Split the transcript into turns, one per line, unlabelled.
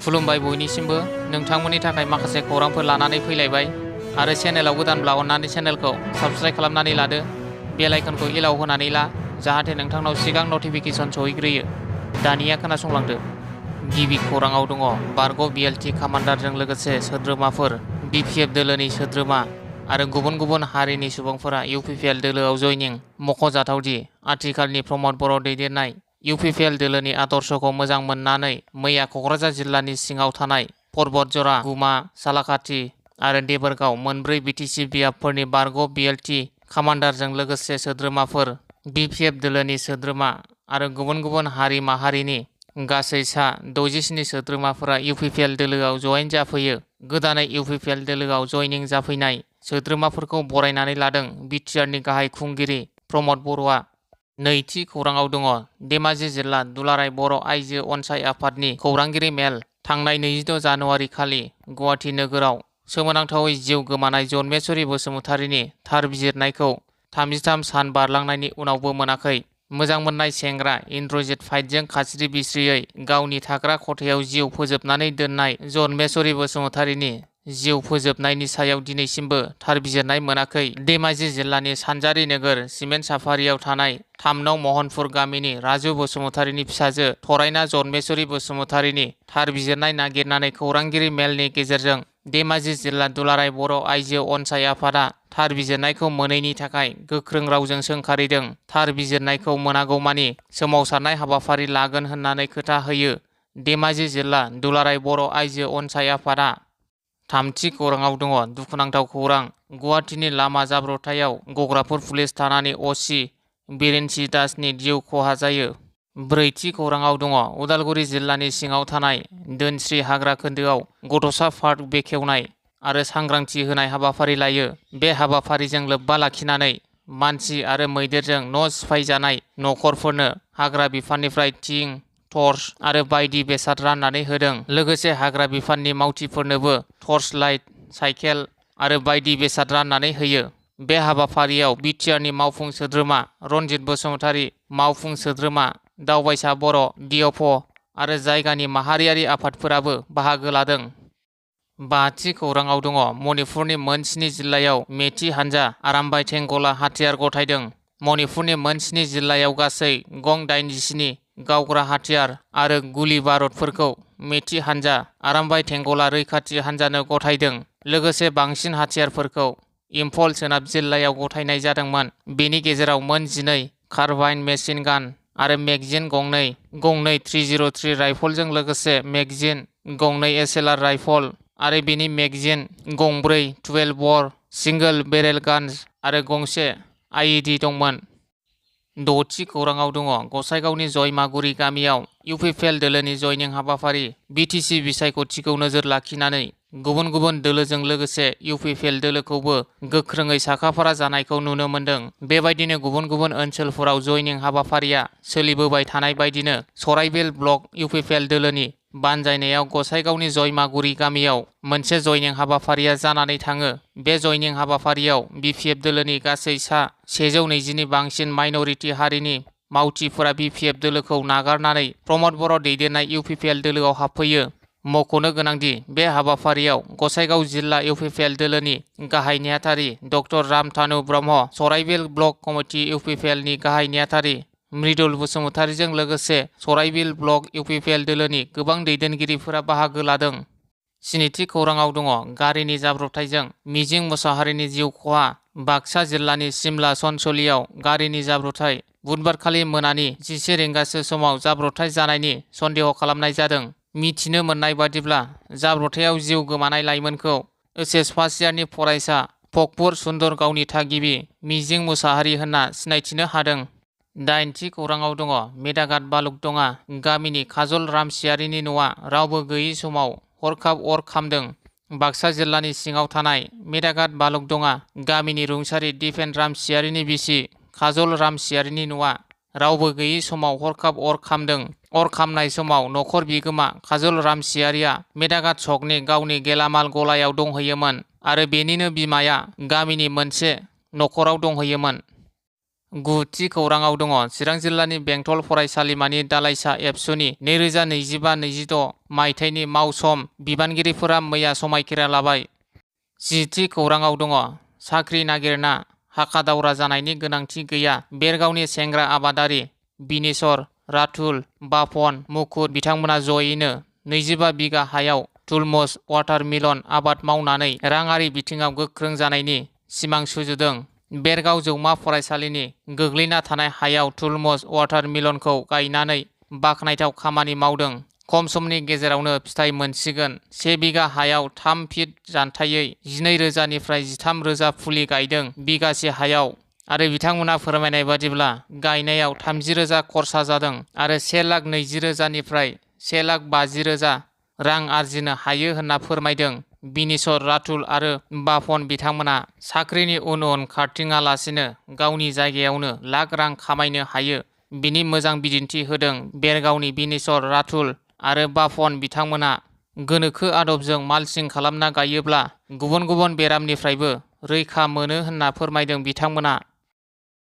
खुलुमबाय बयनिसिमबो नोंथांमोननि थाखाय माखासे खौरांफोर लानानै फैलायबाय आरो चेनेलाव गोदानब्ला अन्नानै चेनेलखौ साबस्क्राइब खालामनानै लादो बेल आइकनखौ हिलाव होनानै ला जाहाथे नोंथांनाव सिगां नटिफिकेसन सहैग्रोयो। दानिया खोनासंलांदो। गिबि खौराङाव दङ बारग' बिएलटि कामान्डारजों लोगोसे सोद्रोमाफोर बिपिएफ दोलोनि सोद्रोमा आरो गुबुन गुबुन हारिनि सुबुंफोरा इउपिपिएल दोलोआव जयनिं। मख'जाथावदि आथिखालनि प्रमद बर' दैदेननाय इउपिपिएल दोलोनि आदर्शखौ मोजां मोननानै मैया क'क्राझार जिल्लानि सिङाव थानाय पर्बतजरा, गुमा, सालाकाथि आरो देबोरगाव मोनब्रै बिटिसि बियाबफोरनि बारग' बिएलटि कामान्डारजों लोगोसे सोद्रोमाफोर बिपिएफ दोलोनि सोद्रोमा आरो गुबुन गुबुन हारि माहारिनि गासै सा 67 सोद्रोमाफोरा इउपिपिएल दोलोआव जयेन जाफैयो। गोदानै इउपिपिएल दोलोआव जयनिं जाफैनाय सोद्रोमाफोरखौ बरायनानै लादों बिटिआरनि गाहाय खुंगिरि प्रमद बर'आ। नैथि खौराङाव दङ धेमाजि जिल्ला दुलाराय बर' आइजो अनसाय आफादनि खौरांगिरि मेल। थांनाय 26 जानुवारि खालि गुवाहाटि नोगोराव सोमोनांथावै जिउ गोमानाय जन्मेश्वरी बसुमतारीनि थार बिजिरनायखौ 33 सान बारलांनायनि उनावबो मोनाखै। मोजां मोननाय सेंग्रा इन्द्रजित फाइटजों खास्रि बिस्रियै गावनि थाग्रा खथायाव जिउ फोजोबनानै दोननाय जन्मेश्वरी बसुमतारीनि जिउ फोजोबनायनि सायाव दिनैसिमबो थार बिजिरनाय मोनाखै। धेमाजि जिल्लानि सानजारि नोगोर सिमेन्ट साफारियाव थानाय 3 नं महनपुर गामिनि राजु बसुमतारीनि फिसाजो थरायना जन्मेश्वरी बसुमतारीनि थार बिजिरनाय नागिरनानै खौरांगिरि मेलनि गेजेरजों धेमाजि जिल्ला दुलाराय बर' आइजो अनसाय आफादा थार बिजिरनायखौ मोनैनि थाखाय गोख्रों रावजों सोंखारिदों। थार बिजिरनायखौ मोनागौमानि सोमावसारनाय हाबाफारि लागोन होननानै खोथा होयो धेमाजि जिल्ला दुलाराय बर' आइजो अनसाय आफादा। थामथि खौराङाव दङ दुखुनांथाव खौरां। गुवाहाटीनि लामा जाब्रबथायाव गग्राफुर पुलिस थानानि असि बिरेनसि दासनि जिउ खहा जायो। ब्रैथि खौराङाव दङ उदालगुरि जिल्लानि सिङाव थानाय दोनस्रि हाग्रा खोन्दोआव गथ'सा पार्क बेखेवनाय आरो सांग्रांथि होनाय हाबाफारि लायो। बे हाबाफारिजों लोब्बा लाखिनानै मानसि आरो मैदेरजों न' सिफायजानाय नखरफोरनो हाग्रा बिफाननिफ्राय थिं, टर्च आरो बायदि बेसाद राननानै होदों। लोगोसे हाग्रा बिफाननि मावथिफोरनोबो टर्च लाइट, साइकेल आरो बायदि बेसाद राननानै होयो। बे हाबाफारियाव बिटिआरनि मावफुं सोद्रोमा रनजित बसुमतारी, मावफुं सोद्रोमा दावबायसा बर' डिअफ आरो जायगानि माहारियारि आफादफोराबो बाहागो लादों। बाथि खौराङाव दङ मणिपुरनि मोन 7 जिल्लायाव मेथि हानजा आरामबाय थेंगला हाथियार गथायदों। मणिपुरनि मोन 7 जिल्लायाव गासै गं 87 गावग्रा हाथियार आरो गुलि बारुदफोरखौ मेथि हानजा आरामबाय थेंगला रैखाथि हानजानो गथायदों। लोगोसे बांसिन हाथियारफोरखौ इम्फल सोनाब जिल्लायाव गथायनाय जादोंमोन। बेनि गेजेराव मोन 12 कार्बाइन मेसिन गान आरो मेगजिन गंनै 303 राइफलजों लोगोसे मेगजिन गंनै एसएलआर राइफल आरो बेनि मेगजिन गंब्रै 12 ब'र सिंगल बेरेल गान्स आरो गंसे आईईडी दंमोन। द'थि खौराङाव दङ गसाइगावनि जयमागुरि गामियाव इउपिपिएल दोलोनि जयनिं हाबाफारि। बिटिसि बिसायख'थिखौ नोजोर लाखिनानै गुबुन गुबुन दोलोजों लोगोसे इउपिपिएल दोलोखौबो गोख्रोङै साखाफारा जानायखौ नुनो मोन्दों। बेबायदिनो गुबुन गुबुन ओनसोलफोराव जयनिं हाबाफारिया सोलिबोबाय थानाय बायदिनो सराइबिल ब्लक इउपिपिएल दोलोनि बानजायनायाव गसाइगावनि जयमागुरि गामियाव मोनसे जयनिं हाबाफारिया जानानै थाङो। बे जयनिं हाबाफारियाव बिपिएफ दोलोनि गासै सा 120नि बांसिन माइनरिटि हारिनि मावथिफोरा बिपिएफ दोलोखौ नागारनानै प्रमद बर' दैदेननाय इउपिपिएल दोलोआव हाबफैयो। मख'नो गोनांदि बे हाबाफारियाव गसाइगाव जिल्ला इउपिपिएल दोलोनि गाहाय नेहाथारि डक्टर रामधानु ब्रह्म, सराइबिल ब्लक कमिटि इउपिपिएलनि गाहाय नेहाथारि मृदुल बसुमतारीजों लोगोसे सराइबिल ब्लक इउपिपिएल दोलोनि गोबां दैदेनगिरिफोरा बाहागो लादों। स्निथि खौराङाव दङ गारिनि जाब्रबथायजों मिजिं मुसाहारिनि जिउ खहा। बाक्सा जिल्लानि सिमला सनसलियाव गारिनि जाब्रबथाय। बुधबारखालि मोनानि 11 रिंगासो समाव जाब्रबथाय जानायनि सन्देह खालामनाय जादों। मिथिनो मोननाय बादिब्ला जाब्रबथायाव जिउ गोमानाय लाइमोनखौ ओइचएस फार्स्ट इयारनि फरायसा फकपुर सुन्दरगावनि थागिबि मिजिं मुसाहारि होनना सिनायथिनो हादों। दाइनथि खौराङाव दङ मेदाघाट बालुकदङा गामिनि काजल रामसियारिनि न'आ रावबो गैयै समाव हरखाब अर खामदों। बाक्सा जिल्लानि सिङाव थानाय मेदाघाट बालुकदङा गामिनि रुंसारि दिपेन रामसियारिनि बिसि काजल रामसियारिनि न'आ रावबो गैयै समाव हरखाब अर खामदों। अर खामनाय समाव नखर बिगोमा काजल रामसियारिया मेदाघाट सकनि गावनि गेलामाल गलायाव दंहैयोमोन आरो बेनिनो बिमाया गामिनि मोनसे नखराव दंहैयोमोन। गुथि खौराङाव दङ। चिरां जिल्लानि बेंटल फरायसालिमानि दालाइसा एबसुनि 2025-26 मायथाइनि मावसम बिबानगिरिफोरा मैया समायखिरा लाबाय। 10थि खौराङाव दङ। साख्रि नागिरना हाखा-दावरा जानायनि गोनांथि गैया। बेरगावनि सेंग्रा आबादारि बिनेश्वर, रातुल, बाफन, मुकुट बिथांमोना जयैनो 25 बिगा हायाव तुलमुज वाटारमेलन आबाद मावनानै राङारि बिथिङाव गोख्रों जानायनि सिमां सुजुदों। बेरगाव जौमा फरायसालिनि गोग्लैना थानाय हायाव तुलमुज वाटारमेलनखौ गायनानै बाखनायथाव खामानि मावदों। खम समनि गेजेरावनो फिथाइ मोनसिगोन। 1 बिगा हायाव 3 फिट जानथायै 12,000 निफ्राय 13,000 फुलि गायदों बिगासे हायाव। आरो बिथांमोना फोरमायनाय बादिब्ला गायनायाव 30,000 खरसा जादों आरो 1,20,000 निफ्राय 1,50,000 रां आरजिनो हायो होनना फोरमायदों। बिनेश्वर, रातुल आरो बाफन बिथांमोना साख्रिनि उन उन खारथिङालासिनो गावनि जायगायावनो लाख रां खामायनो हायो बिनि मोजां बिदिन्थि होदों। बेरगावनि बिनेश्वर, रातुल आरो बाफन बिथांमोना गोनोखो आदबजों माल्चिं खालामना गायोब्ला गुबुन गुबुन बेरामनिफ्रायबो रैखा मोनो होनना फोरमायदों बिथांमोना।